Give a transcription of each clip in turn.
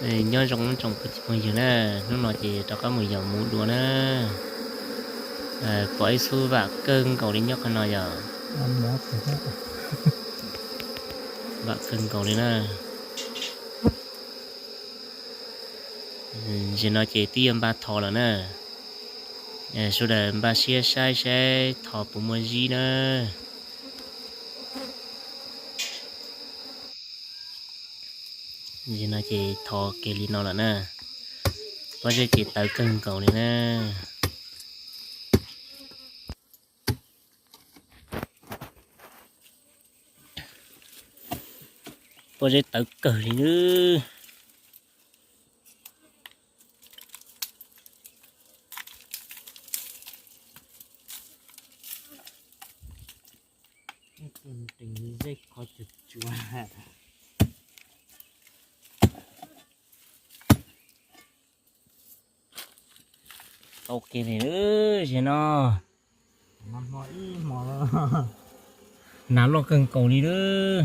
Nyob zoo tsoom phooj ywg na, hnub no ces rov qab mus yos muv dua na. Pom ib xub vam kawg nkaus li nyob qhov no yom. Vam kawg nkaus li na. Ntsis no ces twb yuav npaj thov lawm na. Sawv daws npaj siab saib saib thov puas muaj zib na. Ntsis no ces thov kiag li no lawm na. Pob zeb ces tawv kawg nkaus li na. Pob zeb tawv kawg li. Zeb qhov tsuag tsuag. Tau kiag li lawm, zim no. Nas loj kawg nkaus li lawm.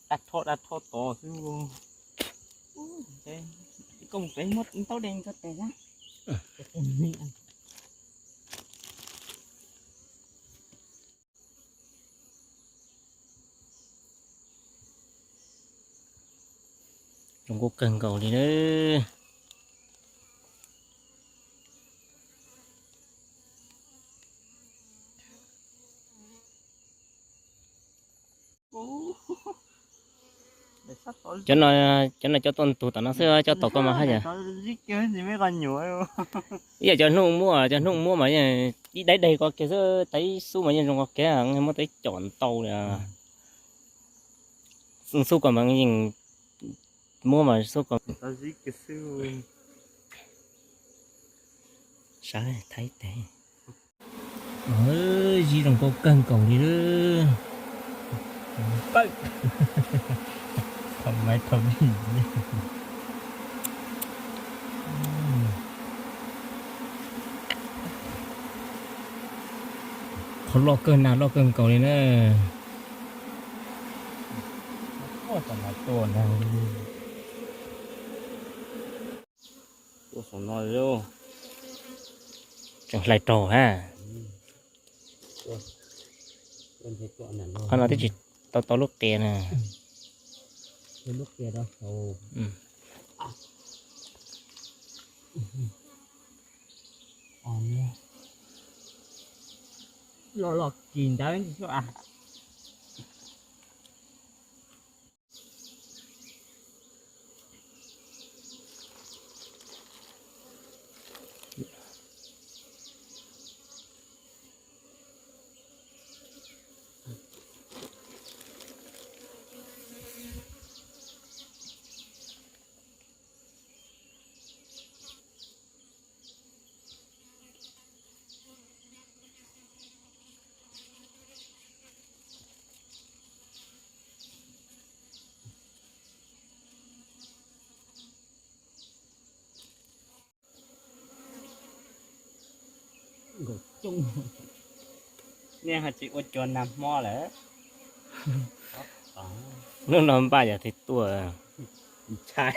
Dab thoj dab thoj tod xwb. Koj mus pem muab taub de koj tes na. Zoo nkauj kawg nkaus li na. Cov no, cov no cov tuaj ntug tom no xwb, cov tom koj mas haj yam. Ib yam cov hnub muab, cov hnub muab mas yeej ib daim daim ko kiag xwb, tab ib xub mas yeej zoo ko kiag, muab tau ib com ntau li. Xub ko mas yeej muab mas xub ko. Saib thaib tes. Zib zoo nkauj kawg nkaus li lawm. Qhov loj kawg, nas loj kawg nkaus li na. Tseem hlais raug ha. Qhov no twb tsis tau tau lub qia na. Los los kis ntawd. Nej ho tsis ua cua nag hmo lawm. Hnub no npaj yam thiaj tuaj. Ntshai.